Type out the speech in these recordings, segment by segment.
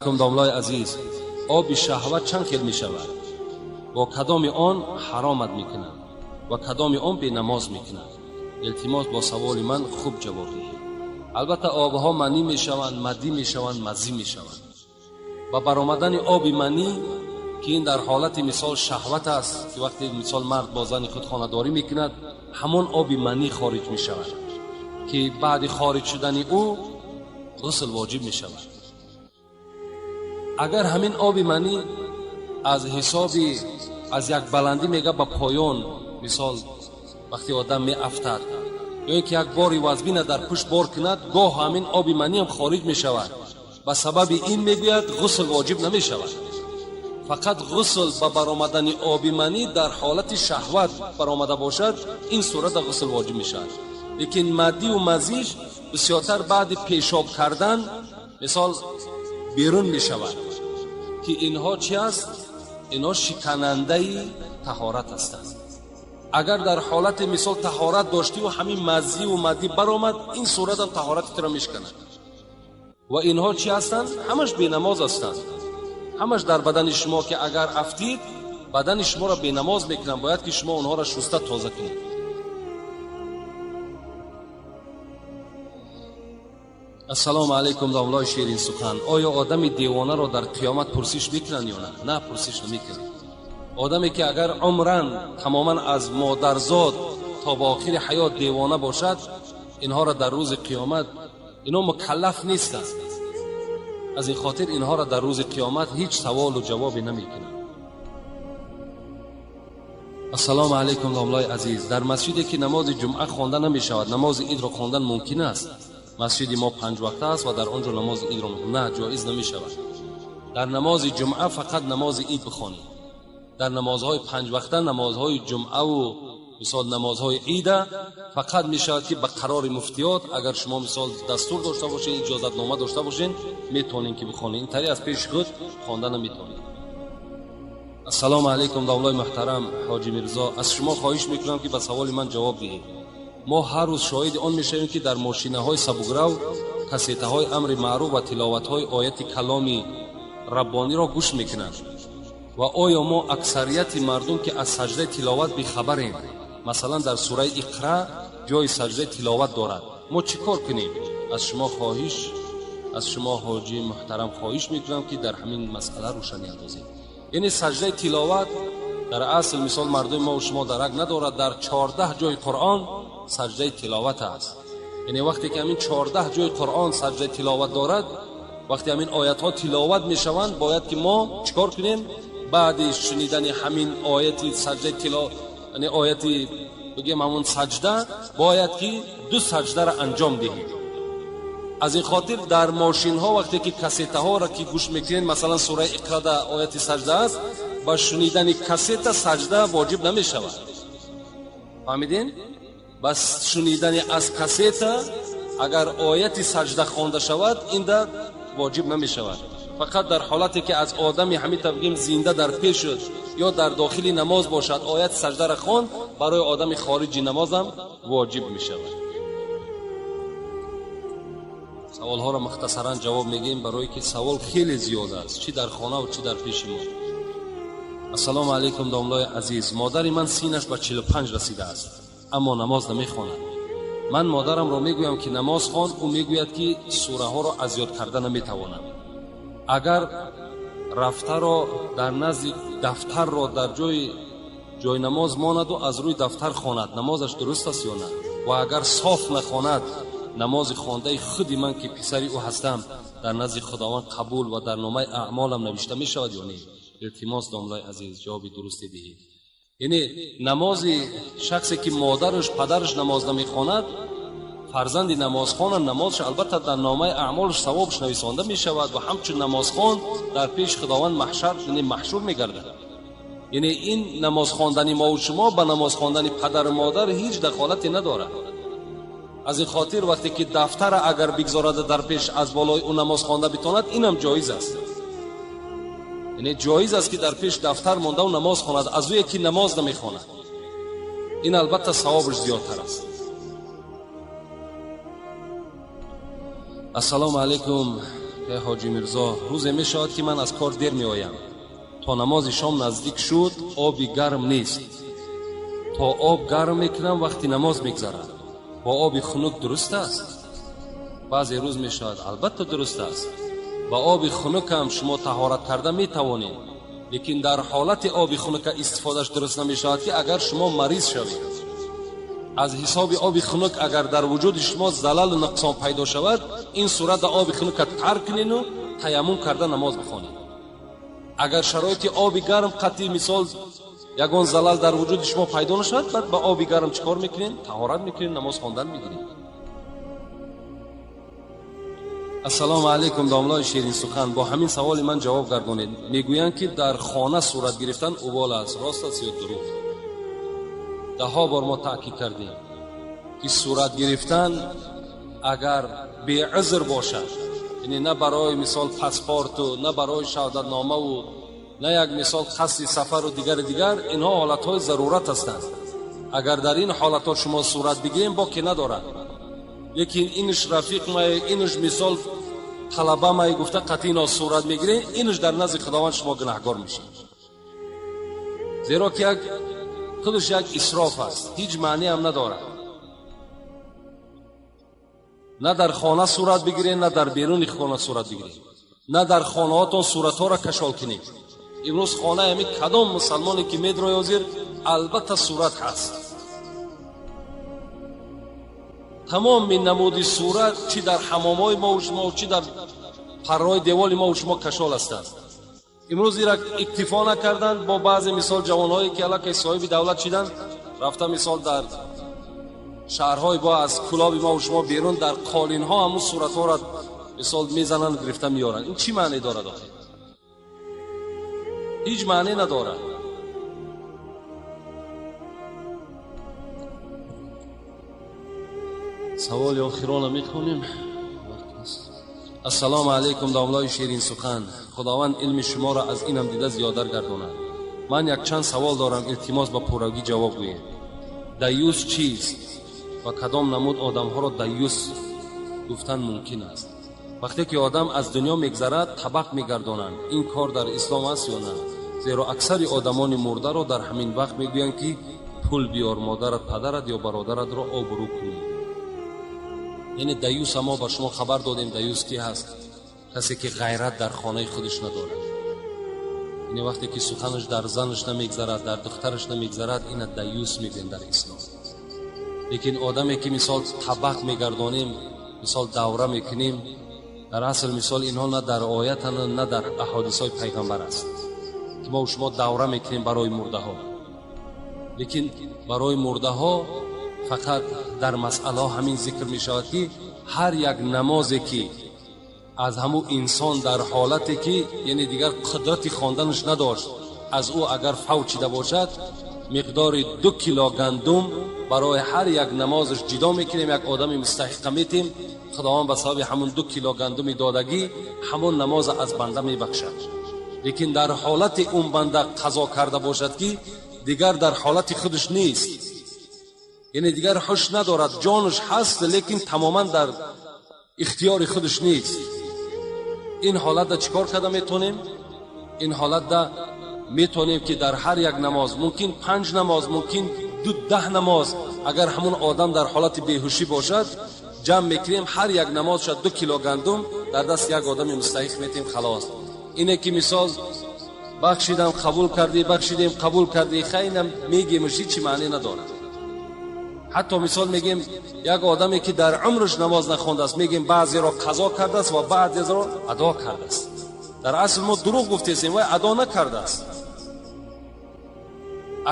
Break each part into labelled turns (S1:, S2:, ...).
S1: Алайкум домлаи азиз, оби шаҳват чанд хел мешавад? Бо кадоми он ҳаромат мекунад ва кадоми он бенамоз мекунад? Илтимос, бо саволи ман хуб ҷавоб диҳед. Албатта обҳо манӣ мешаванд, мадӣ мешаванд, мазӣ мешаванд. Ба баромадани оби манӣ, ки ин дар ҳолати мисол шаҳват аст, ки вақте мисол мард бо зани худ хонадорӣ мекунад, ҳамон оби манӣ хориҷ мешавад, ки баъди хориҷ шудани ӯ ғусл воҷиб мешавад. Агар ҳамин оби манӣ аз ҳисоби аз як баландӣ мега ба поён, мисол вақте одам меафтад ё ин ки як бори вазбина дар пушт бор кунад, гоҳ ҳамин оби маниам хориҷ мешавад. Ба сабаби ин мегӯяд ғусл воҷиб намешавад. Фақат ғусл ба баромадани оби манӣ дар ҳолати шаҳват баромада бошад, ин сурата ғусл воҷиб мешавад. Лекин маддиву мазиш бисёртар баъди пешоб кардан мисол берун мешавад, ки инҳо чи аст? Инҳо шиканандаи таҳорат ҳастанд. Агар дар ҳолати мисол таҳорат доштиву ҳамин маззиву маддӣ баромад, ин суратам таҳорати туро мешиканад. Ва инҳо чи ҳастанд? Ҳамаш бенамоз ҳастанд. Ҳамаш дар бадани шумо ки агар афтид, бадани шуморо бенамоз мекунанд. Бояд ки шумо онҳоро шуста тоза кунед. Ассалому алайкум домлои ширин сухан. Оё одами девонаро дар қиёмат пурсиш мекунанд ё на? На, пурсиш намекунанд. Одаме ки агар умран тамоман аз модарзод то ба охири ҳаёт девона бошад, инҳоро дар рӯзи қиёмат, инҳо мукаллаф нестанд. Аз ин хотир инҳоро дар рӯзи қиёмат ҳеҷ саволу ҷавобе намекунанд. Ассалому алайкум домлои азиз. Дар масҷиде ки намози ҷумъа хонда намешавад, намози идро хондан мумкин аст? Масҷиди мо панҷ вақта аст ва дар он ҷо намози идро на, ҷоиз намешавад. Дар намози ҷумъа фақат намози ид бихонед. Дар намозҳои панҷ вақта, намозҳои ҷумъаву мисол намозҳои ида фақат мешавад ки ба қарори муфтиёт, агар шумо мисол дастур дошта бошед, иҷозатнома дошта бошед, метавонед ки бихонед. Ин тари аз пеши худ хонда наметавонед. Ассалому алайкум домлои муҳтарам ҳоҷи Мирзо. Аз шумо хоҳиш мекунам ки ба саволи ман ҷавоб диҳед. Мо ҳар рӯз шоҳиди он мешавем, ки дар мошинаҳои сабукрав кассетаҳои амри маъруф ва тиловатҳои ояти каломи раббониро гӯш мекунанд. Ва оё мо аксарияти мардум ки аз саҷдаи тиловат бихабарем, масалан дар сураи Иқра ҷои саҷдаи тиловат дорад, мо чӣ кор кунем? Аз шумо хоҳиш, аз шумо ҳоҷи муҳтарам хоҳиш мекунам ки дар ҳамин масъала рӯшанӣ андозед. Яъне саҷдаи тиловат дар асл мисол мардуми мо шумо дарак надорад, дар 14 ҷои Қуръон саҷдаи тиловат аст. Яъне вақте ки ҳамин 14 ҷои Қуръон саҷдаи тиловат дорад, вақте ҳамин оятҳо тиловат мешаванд, бояд ки мо чӣ кор кунем? Баъди шунидани ҳамин ояти саҷдаи тиловат, яъне ояти бигем ҳамон саҷда, бояд ки ду саҷдаро анҷом диҳем. Аз ин хотир дар мошинҳо вақте ки кассетаҳоро ки гӯш мекунед, масалан сураи Иқрада ояти саҷда аст, ба шунидани кассета саҷда воҷиб намешавад. Фаҳмидин? Ба шунидани аз кассета агар ояти саҷда хонда шавад, ин да воҷиб намешавад. Фақат дар ҳолате ки аз одами ҳамин бигем зинда дар пеш шуд ё дар дохили намоз бошад, ояти саҷдаро хонд, барои одами хориҷи намозам воҷиб мешавад. Саволҳоро мухтасаран ҷавоб мегӯем, барое ки савол хеле зиёд аст, чӣ дар хона ва чӣ дар пеши мо. Ассалому алайкум домлои азиз. Модари ман синаш ба 45 расидааст, аммо намоз намехонад. Ман модарамро мегӯям ки намоз хон, ӯ мегӯяд ки сураҳоро аз ёд карда наметавонам. Агар рафтаро дар назди дафтарро дар ҷои намоз монаду аз рӯи дафтар хонад, намозаш дуруст аст ё на? Ва агар соф нахонад, намози хондаи худи ман ки писари ӯ ҳастам дар назди Худованд қабул ва дар номаи аъмолам навишта мешавад ё не? Илтимос домлаи азиз, ҷавоби дурусте диҳед. Яъне намози шахсе ки модараш падараш намоз намехонад, фарзанди намозхона намозаш албатта дар номаи аъмолаш савобаш нависонда мешавад ва ҳамчун намозхон дар пеши Худованд маҳшар, яъне маҳшур мегардад. Яъне ин намоз хондани мо ва шумо ба намоз хондани падару модар ҳеҷ дахолате надорад. Аз ин хотир вақте ки дафтара агар бигзорада дар пеш аз болои ӯ намоз хонда битонад, инам ҷоиз аст. Яъне ҷоиз аст ки дар пеш дафтар мондаву намоз хонад аз ӯе ки намоз намехонад. Ин албатта савобаш зиёдтар аст. Ассалому алайкум. Ҳоҷи Мирзо, рӯзе мешавад ки ман аз кор дер меоям. То намози шом наздик шуд, оби гарм нест. То об гарм мекунам, вақти намоз мегзарад. Бо оби хунук дуруст аст? Баъзе рӯз мешавад, албатта дуруст аст. Ба оби хунук ҳам шумо таҳорат карда метавонед, лекин дар ҳолати оби хунука истифодаш дуруст намешавад, ки агар шумо мариз шавед. Аз ҳисоби оби хунук агар дар вуҷуди шумо залалу нуқсон пайдо шавад, ин сурат оби хунука тарк кунену таяммум карда намоз бихонед. Агар шароити оби гарм қатъи мисол ягон залал дар вуҷуди шумо пайдо нашавад, баъд ба оби гарм чӣ кор мекунед? Таҳорат мекунед, намоз хондан мегиред. Ассалому алайкум, домлои ширинсухан. Бо ҳамин саволи ман ҷавоб гардонед. Мегӯянд, ки дар хона сурат гирифтан убол аст. Рост аст ё дурӯғ? Даҳҳо бор мо таъкид кардем, ки сурат гирифтан агар беузр бошад, яъне на барои мисол паспорту, на барои шаҳодатномаву, на як мисол қасди сафару дигари дигар, инҳо ҳолатҳои зарурат ҳастанд. Агар дар ин ҳолатҳо шумо сурат бигирем, боке надорад. Лекин инш рафиқ май, инш мисол талаба май гуфта қатъи ино сурат мегирем, инш дар назди Худованд шумо гунаҳгор мешед. Зеро ки як худаш як исроф аст, ҳеҷ маъне ҳам надорад. На дар хона сурат бигиред, на дар беруни хона сурат бигиред, на дар хонаҳотон суратҳоро кашол кунед. Имрӯз хонаи ҳамин кадом мусалмоне ки медрои ҳозир, албатта сурат ҳаст. Тамоми намуди сурат чӣ дар ҳамомҳои мову шумо, чӣ дар парраҳои деволи мову шумо кашол ҳастанд. Имрӯз ира иктифо накарданд бо баъзе мисол ҷавонҳое ки аллакай соҳиби давлат шиданд, рафта мисол дар шаҳрҳои бо аз кулоби мову шумо берун дар қолинҳо ҳамун суратҳоро мисол мезананд, гирифта меоранд. Ин чӣ маъне дорад охир? Ҳеҷ маъне надорад. Саволи охирона мехонем. Ассалому алайкум, домлои ширинсухан. Худованд илми шуморо аз инам дида зиёдар гардонад. Ман якчанд савол дорам, илтимос ба пуррагӣ ҷавоб гӯед. Даюс чист ва кадом намуд одамҳоро даюс гуфтан мумкин аст? Вақте ки одам аз дунё мегзарад, табақ мегардонанд. Ин кор дар ислом аст ё на? Зеро аксари одамони мурдаро дар ҳамин вақт мегӯянд, ки пул биёр, модарат, падарат ё бародаратро обрӯ кунӣ. Яъне даюса мо ба шумо хабар додем. Даюс ки ҳаст? Касе ки ғайрат дар хонаи худаш надорад. Яъне вақте ки суханаш дар занаш намегзарад, дар духтараш намегзарад, ина даюс мегӯянд дар ислом. Лекин одаме ки мисол табақ мегардонем, мисол давра мекунем, дар асл мисол инҳо на дар оятанд, на дар аҳодисҳои пайғамбар аст, ки мо шумо давра мекунем барои мурдаҳо. Лекин барои мурдаҳо фақат дар масъалаҳо ҳамин зикр мешавад, ки ҳар як намозе ки аз ҳамун инсон дар ҳолате ки яъне дигар қудрати хонданаш надошт, аз ӯ агар фавт шида бошад, миқдори 2 кило гандум барои ҳар як намозаш ҷидо мекунем, як одами мустаҳиқа метем. Худованд ба сабаби ҳамун 2 кило гандуми додагӣ ҳамон намоза аз банда мебахшад. Лекин дар ҳолати он банда қазо карда бошад, ки дигар дар ҳолати худаш нест, яъне дигар ҳуш надорад, ҷонаш ҳаст, лекин тамоман дар ихтиёри худаш нест. Ин ҳолатда чӣ кор карда метавонем? Ин ҳолатда метавонем, ки дар ҳар як намоз, мумкин 5 намоз, мумкин 10 намоз, агар ҳамун одам дар ҳолати беҳушӣ бошад, ҷамъ мекунем, ҳар як намоз шад 2 кило гандум дар даст як одами мустаҳиқ метем, халос. Ине ки мисол бахшидам қабул кардӣ, бахшидем қабул кардӣ, хайнам мегемш, ҳеҷ маъне надорад. Ҳатто мисол мегем як одаме ки дар умраш намоз нахондааст, мегем баъзеро қазо кардааст ва баъзеро адо кардааст. Дар асл мо дурӯғ гуфтесем, вай адо накардааст.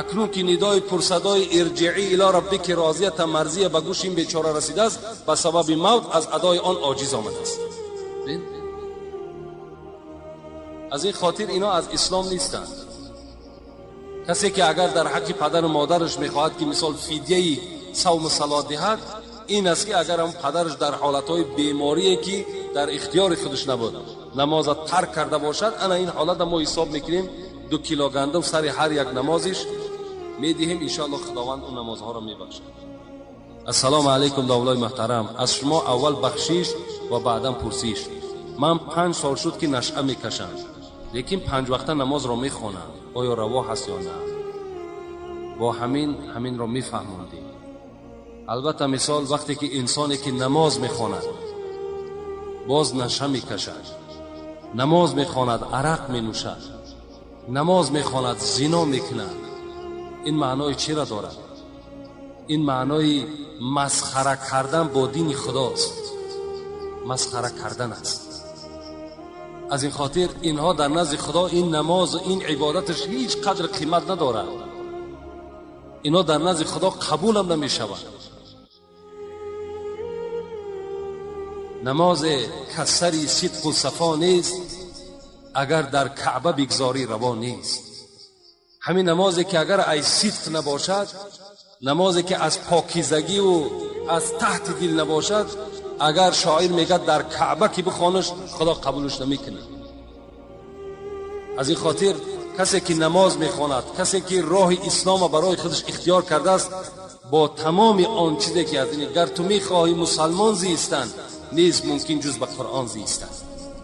S1: Акнун ки нидои пурсадои ирҷиӣ ило раббики розията марзия ба гӯши ин бечора расидааст, ба сабаби мавт аз адои он оҷиз омадааст. Аз ин хотир ино аз ислом нестанд. Касе ки агар дар ҳаққи падару модараш мехоҳад ки мисол фидияи савму салот диҳад, ин аст ки агар ҳам падараш дар ҳолатҳои беморие ки дар ихтиёри худаш набуд намоза тарк карда бошад, ана ин ҳолата мо ҳисоб мекунем, 2 кило гандум сари ҳар як намозиш медиҳем, иншоаллоҳ Худованд он намозҳоро мебахшад. Ассалому алайкум, домлои муҳтарам. Аз шумо аввал бахшиш ва баъдан пурсиш. Ман 5 сол шуд ки нашъа мекашам, лекин 5 вақта намозро мехонам. Оё раво ҳаст ё на? Бо ҳаминро мефаҳмондем. Албатта мисол вақте ки инсоне ки намоз мехонад боз наша мекашад, намоз мехонад арақ менӯшад, намоз мехонад зино мекунад, ин маънои чиро дорад? Ин маънои масхара кардан бо дини худост, масхара кардан аст. Аз ин хотир инҳо дар назди худо ин намозу ин ибодаташ ҳеҷ қадр қимат надорад. Инҳо дар назди худо қабулам намешавад. Намозе касари сидқу сафо нест, агар дар каъба бигзорӣ раво нест. Ҳамин намозе ки агар ай сидқ набошад, намозе ки аз покизагиву аз таҳти дил набошад, агар шоир мегӯяд дар каъба ки бихонаш, худо қабулш намекунад. Аз ин хотир касе ки намоз мехонад, касе ки роҳи ислома барои худаш ихтиёр кардааст, бо тамоми он чизе ки аз ин гар ту мехоҳӣ мусалмон зистан, низ мумкин ҷуз ба Қуръон зистан.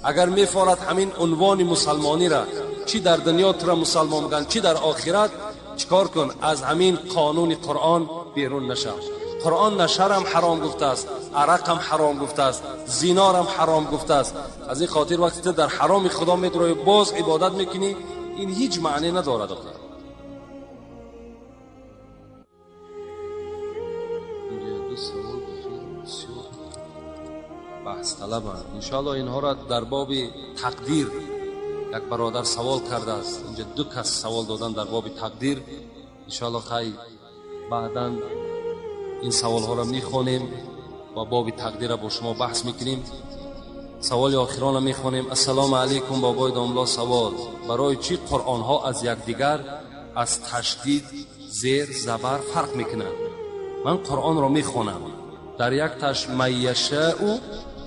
S1: Агар мефорад ҳамин унвони мусалмониро, чӣ дар дунё тура мусалмон бигӯянд, чӣ дар охират, чикор кун? Аз ҳамин қонуни Қуръон берун нашав. Қуръон нашарам ҳаром гуфтааст, арақам ҳаром гуфтааст, зинорам ҳаром гуфтааст. Аз ин хотир вақте ту дар ҳароми худо медроӣ, боз ибодат мекунӣ, ин ҳеҷ маъне надорад. Ду савол бисёр баҳсталабанд. Иншоаллоҳ инҳоро дар боби тақдир як бародар савол кардааст. Инҷа 2 кас савол додан дар боби тақдир. Иншоаллоҳ хай баъдан ин саволҳоро мехонем ва боби тақдирро бо шумо баҳс мекунем. Саволи охиронро мехонем. Ассалому алайкум бобои домло, савол: барои чӣ қуръонҳо аз якдигар аз ташдид, зер, забар фарқ мекунанд? Ман қуръонро мехонам, дар якташ ман яшаъу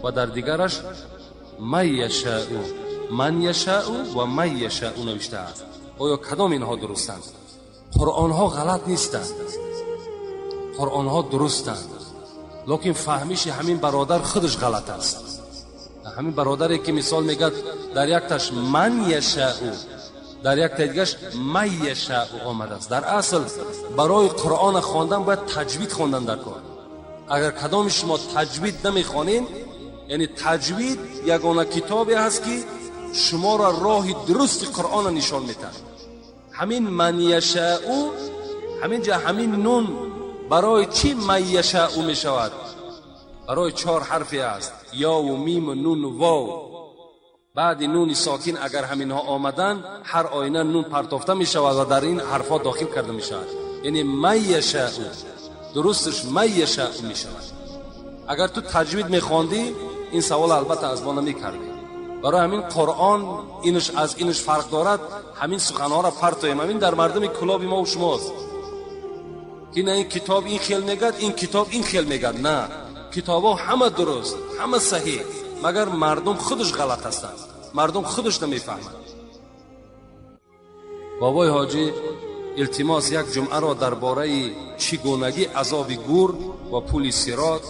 S1: ва дар дигараш ман яшаъу, ман яшаъу ва ман яшаъу навиштааст. Оё кадом инҳо дурустанд? Қуръонҳо ғалат нестанд, қуръонҳо дурустанд, лекин фаҳмиши ҳамин бародар худаш ғалат аст. Ҳамин бародаре ки мисол мегӯяд дар якташ ман яшаъу, дар якта дигараш ман яшаъу омадааст. Дар асл барои қуръона хондан бояд таҷвид хондан дар кор. Агар кадоми шумо таҷвид намехонед, яъне таҷвид ягона китобе ҳаст ки шуморо роҳи дурусти қуръона нишон медиҳад. Ҳамин ман яшаъу, ҳамин ҷа ҳамин нун барои чӣ ман яшаъу мешавад? Барои 4 ҳарфе аст: ёву миму нуну вов. Баъди нуни сокин агар ҳаминҳо омаданд, ҳар оина нун партофта мешавад ва дар ин ҳарфҳо дохил карда мешавад. Яъне ман яшаъу, дурусташ ман яшаъу мешавад. Агар ту таҷвид мехондӣ, ин савол албатта аз мо намекардӣ. Барои ҳамин қуръон инаш аз инаш фарқ дорад. Ҳамин суханҳоро партоем. Ҳамин дар мардуми кулоби мо шумост ки на ин китоб ин хел мегӯяд, ин китоб ин хел мегӯяд. На, китобҳо ҳама дуруст, ҳама саҳеҳ, магар мардум худаш ғалат ҳастанд, мардум худаш намефаҳманд. Бобои ҳоҷӣ, илтимос як ҷумъаро дар бораи чӣ гунагӣ азоби гур ва пули сирот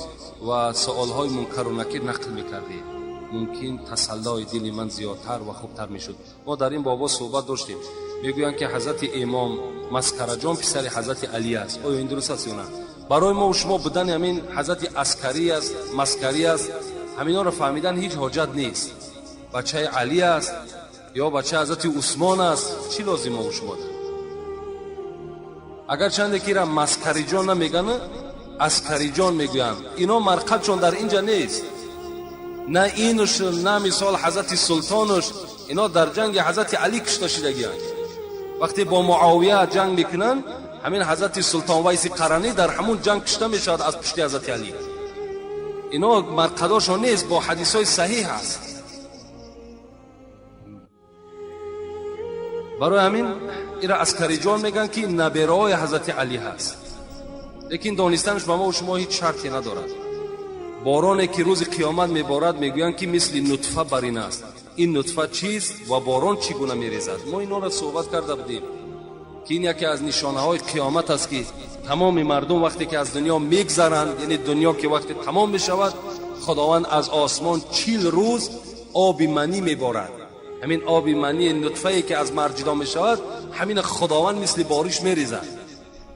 S1: ва суолҳои мункару накир нақл мекардед. Мумкин тасаллои дили ман зиёдтар ва хубтар мешуд. Мо дар ин бобо суҳбат доштем. Мегӯянд ки ҳазрати имом Маскараҷон писари ҳазрати Алӣ аст. Оё ин дуруст аст ё на? Барои мо шумо будани ҳамин ҳазрати аскарӣ аст, маскарӣ аст, ҳаминҳоро фаҳмидан ҳеҷ ҳоҷат нест. Бачаи Алӣ аст ё бачаи ҳазрати Усмон аст, чӣ лозим мо шумо? Агарчанде ки ира маскариҷон намегӯянд, аскариҷон мегӯянд. Ино марқадшон дар инҷа нест. На инуш, на мисол ҳазрати султонуш, ино дар ҷанги ҳазрати Алӣ кушта шудагианд. Вақте бо Муовия ҷанг мекунанд, ҳамин ҳазрати султон Вайси Қаранӣ дар ҳамун ҷанг кушта мешавад аз пушти ҳазрати Алӣ. Ино марқадошон нест, бо ҳадисҳои саҳиҳ аст. Барои ҳамин ира аскариҷон мегӯянд ки набераҳои ҳазрати Алӣ ҳаст. Лекин донистанаш ба мо шумо ҳеҷ шарте надорад. Бороне ки рӯзи қиёмат меборад, мегӯянд ки мисли нутфа бар ин аст. Ин нутфа чист ва борон чӣ гуна мерезад? Мо инҳоро суҳбат карда будем ки ин яке аз нишонаҳои қиёмат аст ки тамоми мардум вақте ки аз дунё мегзаранд, яъне дунё ки вақте тамом мешавад, худованд аз осмон 40 рӯз Оби манӣ меборад. Ҳамин оби манӣ, нутфае ки аз мард ҷудо мешавад, ҳамин худованд мисли бориш мерезад,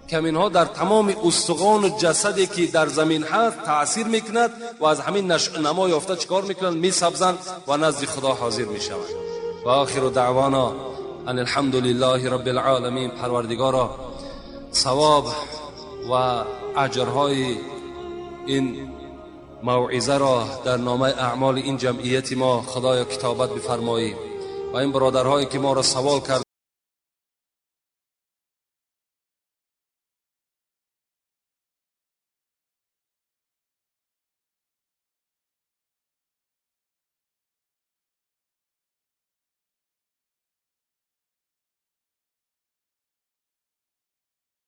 S1: ки ҳаминҳо дар тамоми устухону ҷасаде ки дар замин ҳаст таъсир мекунад ва аз ҳамин намо ёфта чикор мекунанд? Месабзанд ва назди Худо ҳозир мешаванд. Ва охиру даъвона ан алҳамду лиллаҳи раббил оламин. Парвардигоро, савоб ва аҷрҳои ин мавъизаро дар номаи аъмоли ин ҷамъияти мо, Худоё, китобат бифармоӣ ва ин бародарҳое ки моро савол кард.